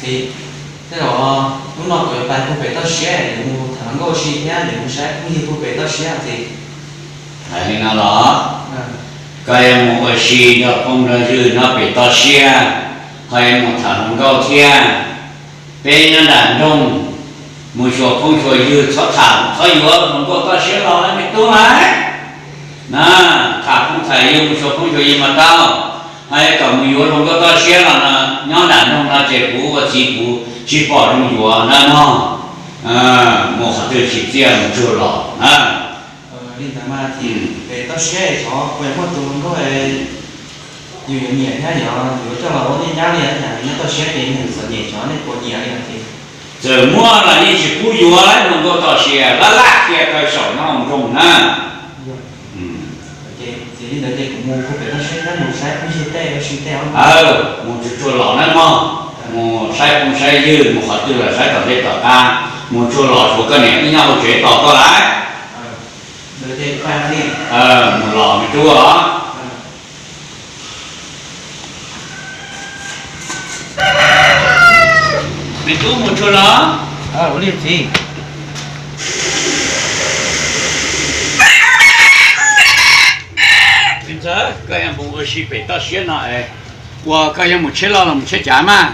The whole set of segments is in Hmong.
Tej zaum hnub no kuv yuav pais puag pem toj siab, yuav mus tham hluas nkauj ua si thiab yuav mus saib phooj ywg puag pem toj siab txiv. Hais li no los, koj yuav mus ua si nrog phooj nrog ywg nyob pem toj siab, ho yuav mus tham hluas nkauj thiab. Peb nyob nram nroog, mus xyuas phooj xyuas ywg txhob tham txhob yuav hluas nkauj toj siab los na me tub na. Na, tham phooj tham ywg mus xyuas phooj xyuas ywg mas tau, ho yog kom mus yuav hluas nkauj toj siab los no, nyob nram nroog no ces kuv ua txiv kuv tsis pom zoo yuav na no. Mus qhov twg tsis txiaj mus tsuag los na. Li ntawd mas txiv, pem toj siab xyov puas muaj tus hluas nkauj yus yuav nyiam thiab yog yuav coj los ua nej nyab li, yog nyob toj siab ces nws txom nyem xyov nej puas nyiam li os txiv. Txawm muaj los yeej tsis pub yuav hluas nkauj toj siab, laj laj kiag kaw saum nyob hauv nroog na. Txiv, li ntawd ces kuv mus puag pem toj siab thiab mus saib phooj ywg tej ua si tej. Mus tsuag tsuag los na mog, mus saib phooj saib ywg, mus qhov twg los saib tom ntej tom qab, mus tsuag los xyuas koj niam wb nyob hauv tsev tos koj lawm. Mus los me tub os. Me tub mus tsuag los. Ua li txiv. Me ntxawg, koj yuav mus ua si pem toj siab no es, ua koj yuav mus tsheb loj los mus tsheb cav mas?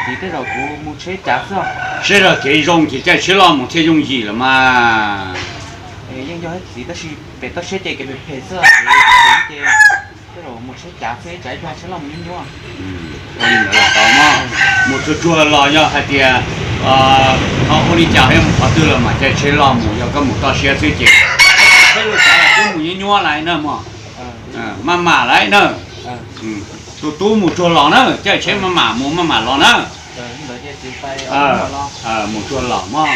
Txiv, tej zaum kuv mus tsheb cav xwb. Seb zog kev zoo ces caij tsheb loj mus thiaj yooj yim los mas. Yeej yog txiv, tab sis pem toj siab ces kev phem phem xwb ces tej zaum mus tsheb cav xwb, cav ib pliag tsheb loj mus nyuaj nyuaj. Ua li ntawd los tau mog. Mus tsuag tsuag los yog hais tias ho ua li cas yuav mus qhov twg los mas caij tsheb loj mus, yog koj mus toj siab xwb ces tsheb loj cav los twb mus nyuaj nyuaj lawm na mog. Maj mam lawm na. Tus tub mus tsuag los na, caij tsheb maj mam mus maj mam los na. Mus tsuag los mog.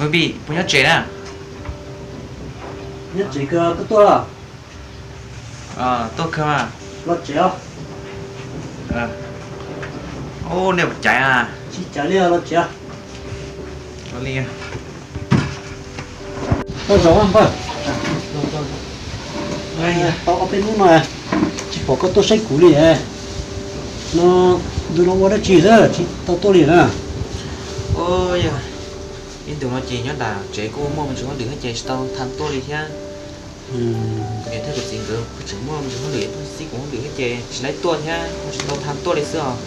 Npis, puas nyob tsev na? Nyob tsev, koj tuaj los? Tuaj kawg mas. Los tsev os. Nej puas caiv na? Tsis caiv li, los tsev. Koj zaum npawg. Tau ob peb hnub no tsis pom koj tuaj saib kuv li. No, ntu no ua dab tsi xwb tsis tau tuaj li na? Ib ntus no ces nyob nram tsev kuj muaj me ntsis hauj lwm thiab ces tsis tau tha tuaj li thiab. Kuv niam thiab kuv txiv nkawd kuj tseem muaj me ntsis hauj lwm, tuaj xib kuv hauj lwm thiab ces tsis laib tuaj thiab kuj tsis tau tha tuaj li xwb os.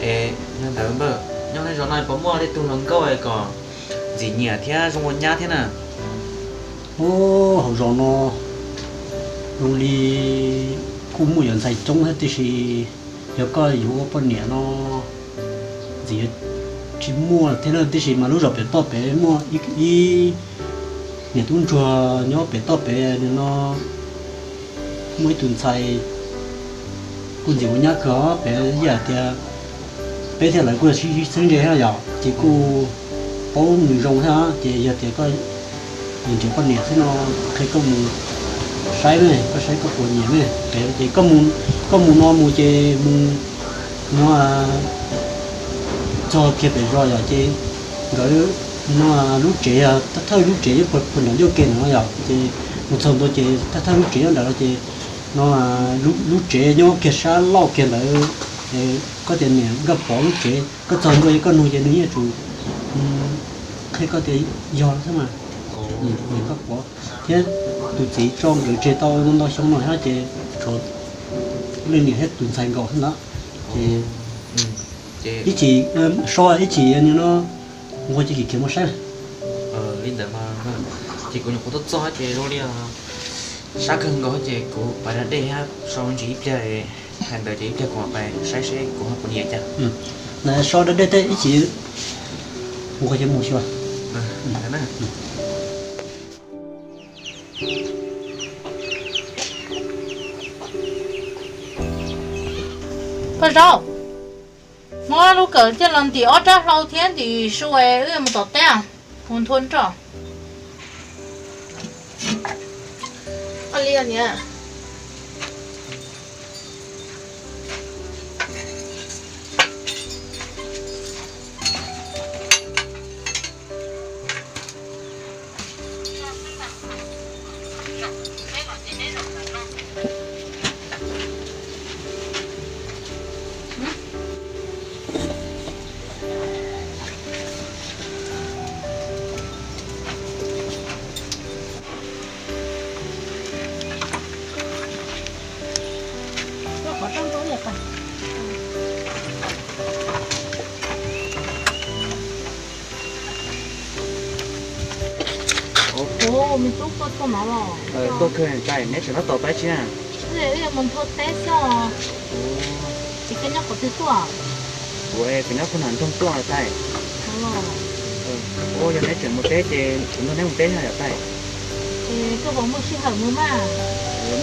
Es yog ntawd npawg, nyob nej zos no puas muaj tej tug hluas nkauj kom ntxim nyiam thiab zoo ua nyab thiab na? Hauv zos no zoo li kuj muaj yuav ntxhais coob thiab tiam sis yog koj yuav ua poj niam no ntxim tsis muaj thiab na, tiam sis mas lub zos pem toj pem muaj ib niam tub ntsuag nyob pem toj pem no muaj ib tug ntxhais kuj ntxim ua nyab kawg pem, yam tias peb thiab lawv kuj sib sib ntse thiab yom, ces kuj paub nws zoo thiab ces yog tias koj nrhiav poj niam xwb no, qhia koj mus saib ne, koj saib koj puas nyiam ne, pem ces koj mus no mus ces mus no txog kiag pem zos yom, ces nkawd no lub tsev yog thawj lub tsev puag nram ncauj ke no yom, ces mus txog ntua ces thawj thawj lub tsev nyob nram no ces no lub tsev nyob kiag sab laug kiag ntawd. Koj tias niam Nkaj Pov lub tsev, koj txog ntua ces koj nug ces nws yeej yuav tsum qhia koj tias yog xwb mas. Niam Nkaj Pov thiab tus txiv tso nkawd tseg tau ntau xyoo no thiab ces tshuav Leej niam thiab tus ntxhais nkaus xwb ntag. Ces ib chim so ib chim no nquag cia li khiav mus saib. Li ntawd mas, ces kuv nyuam qhuav tuaj txog ces zoo li sab kawg nkaus ces kuv pais da dej thiab so ntsis ib pliag, hais ntawd ces ib pliag kuv mam pais saib seb kuv ho puas nyiam cas. Na so da dej thiab ib chim nquag cia mus xyuas. Paj Zaub, muab lub kawm coj los ntim ob rab hlau thiab ntim su es wb mus tom teb, mus nthua nroj. Ua li niam. Ua, me tub, koj tuaj mas los? Tuaj kawg tais, neb tseem tab tom pab tsi na? Wb yuav mus nthua teb xwb os. Ces koj nyob qhov twg tuaj? Kuv, kuv nyob puag nram nroog tuaj tais. Ua, yog neb tseem mus teb ces kuv nrog neb mus teb yom tais. Koj puas muaj sij hawm mus mas?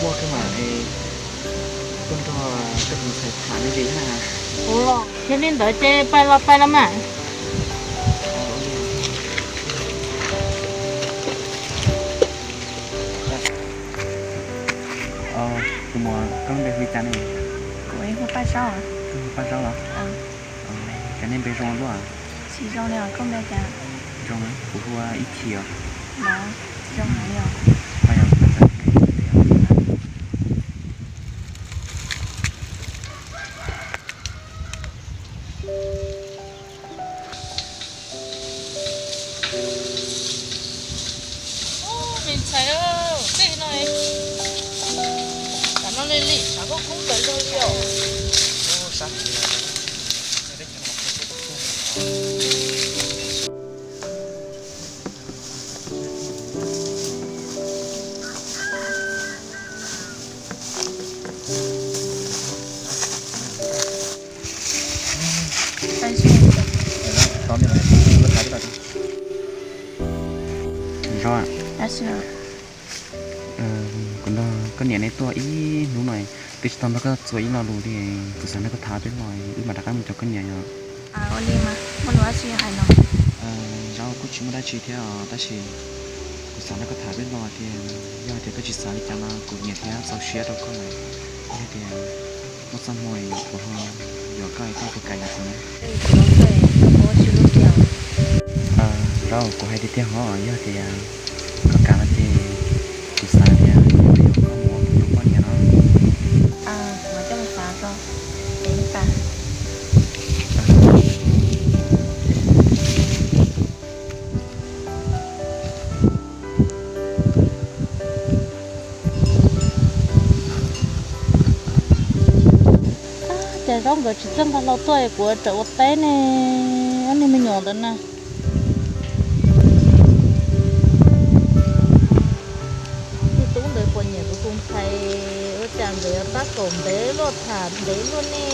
Muaj kawg mas, tuaj nrog koj tus ntxhais tham me ntsis na. Ua, yog li ntawd ces pais los pais los mas. Tus muam, koj lub npe hu li cas ne? Kuv hu Paj Zaub. Koj hu Paj Zaub los? Cas nej npe zoo luaj? Tsis zoo li os, koj npe cas? Zoo, kuv hu Ib Chim os. Tsis zoo heev li os. Me ntxhais, tej no, tam no li li sav koj kub ntawd zog li os. Kuv nrog koj niam nej tuaj ib hnub no, twb tsis tau nrog koj txuas ib lo lus li. Kuv xav nrog koj tham peb hlo, wb mam rov qab mus cov koj niam yom. Ua li mas, muaj lus dab tsi hais no? Zaub, kuj tsis muaj dab tsi thiab tab sis kuv xav nrog koj tham peb hlo tias yog tias koj tsis xav li cas no kuv nyiam thiab txaus siab rau koj lawm. Yog tias muaj txoj hmoo kuv ho yuav koj es koj puas kam yuav kuv na? Zaub, kuv hais tiag tiag hov, yog tias koj kam no ces kuv xav tias kuv yuav koj mus ua kuv tus poj niam no. Cas Zaub nkawd tsis txawj nqa hlau tuaj, kuv rawm ua teb ne, ob niag me nyuam ntawd na. Tus tub ntawd puas nyiam kuv tus ntxhais, ua cas nkawd yuav tab kaum ntev luaj tham ntev luaj ne.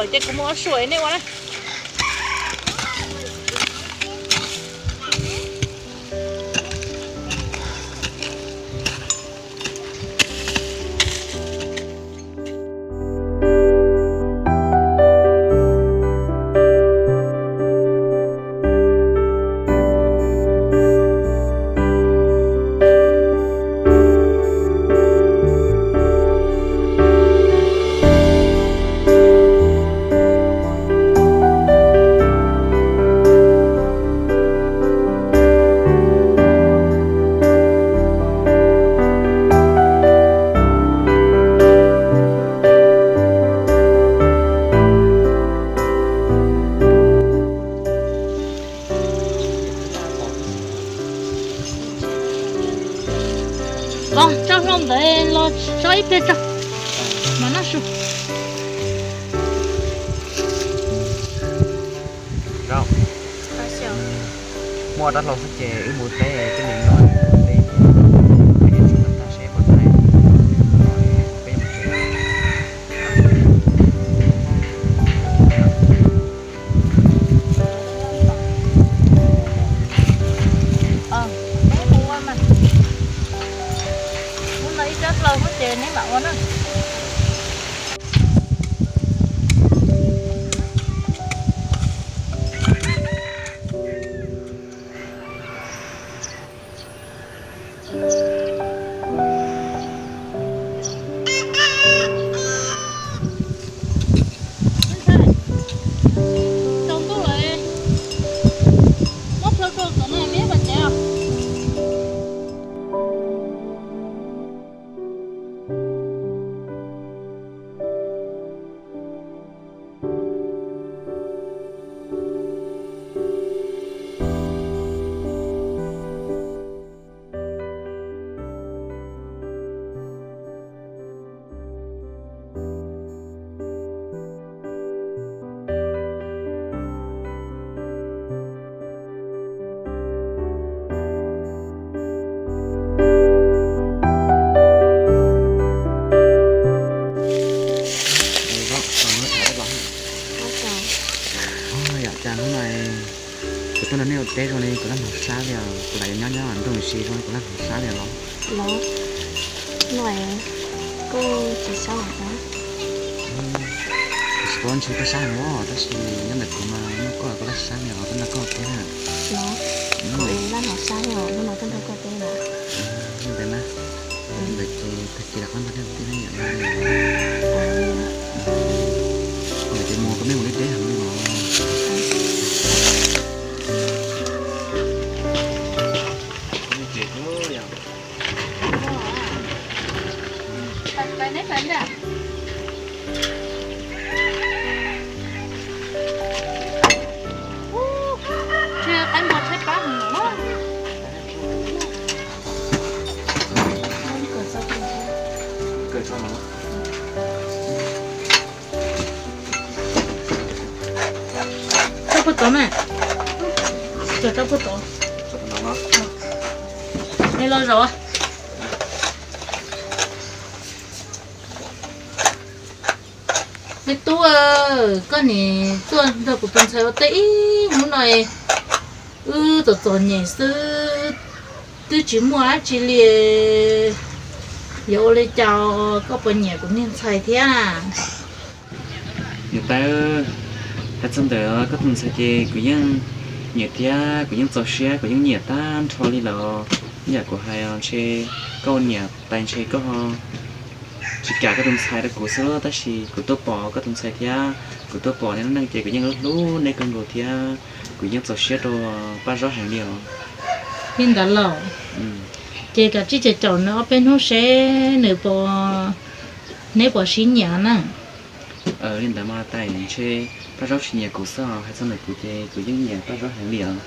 Ces kuv mus ua su nej ua na. Los tso hlau ntawd los tso ib pliag tso, mam noj su. Muaj dab hlau xwb ces wb mus teb coj mus noj teb, peb yuav tsum tag seb puas tag, peb yuav mus tsev. Neb mus ua mas, hnub no ib dab hlau xwb ces neb mam ua na. Tsaus ntuj lawm, muab plhaw rau tom no peb pas tsev os. Yam cas hnub no kuv tuaj nrog nej ua teb zoo li kuv laj hmoov sab li os, kuv lam yuav nyob nyob nroog si zoo li kuv laj hmoov sab li los? Los, no kuj tsis sab os. Kuv tsis paub ntshe koj sab heev os, tab sis nyob ntawm kuv mas nyob koj kuv laj sab li os, tuaj nrog koj ua teb na. Los, kuv laj hmoov sab os, hnub no tuaj nrog koj teb na. Ntawd na, ntawd ces tag kis los koj nrog nej ua teb na yom. Ntawd ces mus koj mej mus deb deb heev li los. Qaib npua tshaib plab heev. Rau puag tod na. Rau puag tod. Es los zaum. Me tub, koj nim tuaj nrog kuv tus ntxhais ua teb ib hnub no, wb txom txom nyem xwb, twb tsis muaj dab tsi li. Yuav ua li cas, koj puas nyiam kuv niag ntxhais thiab? Niam tais, hais txog ntawm koj tus ntxhais ces kuv yeej nyiam thiab kuv yeej txaus siab, kuv yeej nyiam tag nrho li lawm. Yam kuv hais ntshe koj ua niam tais ntshe koj tsis kam koj tus ntxhais rau kuv xwb, tab sis kuv tuaj pom koj tus ntxhais thiab kuv tuaj pom nej lub neej ces kuv yeej hlub nej kawg nkaus thiab kuv yeej txaus siab rau Paj Zaub heev li os. Li ntawd los, ces kav tsij caum caum nws ob peb hnub seb nws puas, neb puas sib nyiam na. Li ntawd mas tais, ntshe Paj Zaub tsis nyiam kuv xwb os, hais txog ntawm kuv ces kuv yeej nyiam Paj Zaub heev li os.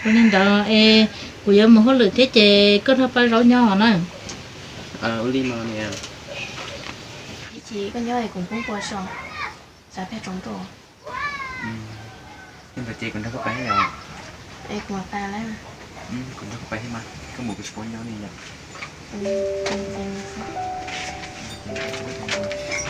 Ua li ntawd es kuv yuav mus hauj lwm thiab ces koj nrog Paj Zaub nyob os na. Ua li mas niam. Ib chim koj nyob es kuv poob kua so, xav peg tsoom nroj. Li ntawd ces kuv nrog koj pais thiab yom. Es kuv mam pais lawm. Kuv nrog koj pais thiab mas, koj mus kuv tsis paub nyob li yom. Ua li ntawd ces, ua li ntawd ces, ua li ntawd ces.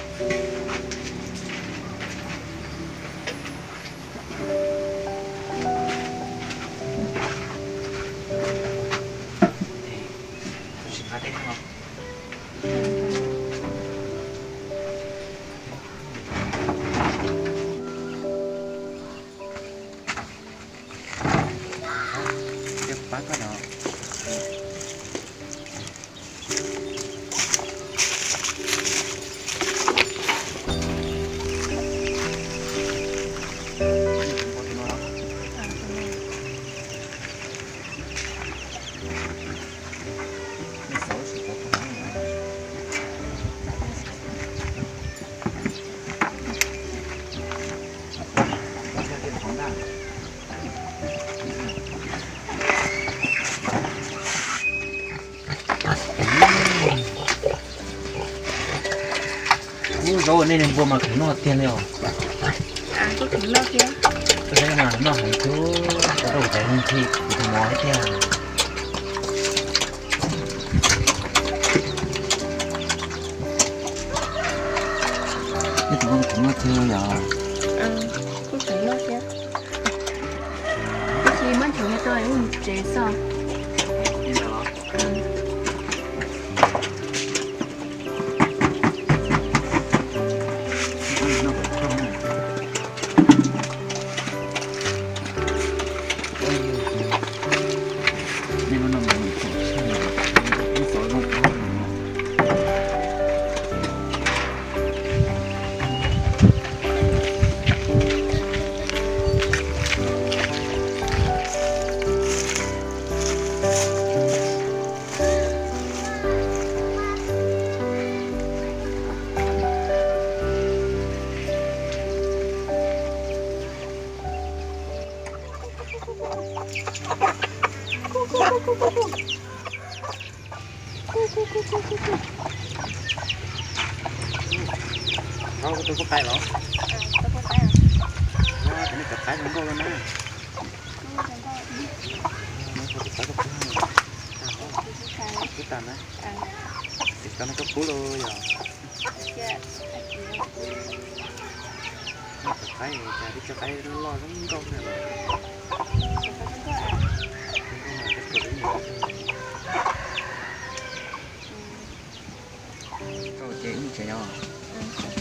Koj ua nej niag npua mas khwv noj tiag li os. Koj saib mas noj heev xwb, ua rau kuv cov hwj chim kuv tsis mov thiab tiag. Nej tus npua khwv noj tiag yom? Kuj khwv noj thiab. Tab sis muab nchuav rau mus tsev xwb. Koj tus poj qaib los? Ua, cov nej cov qaib zoo nkauj na. Tus qaib koj pub, pub tas na. Tsis tau nej koj pub los yog. Cov qaib cas tib co qaib loj loj zoo nkauj na. Koj ces wb mus tsev os.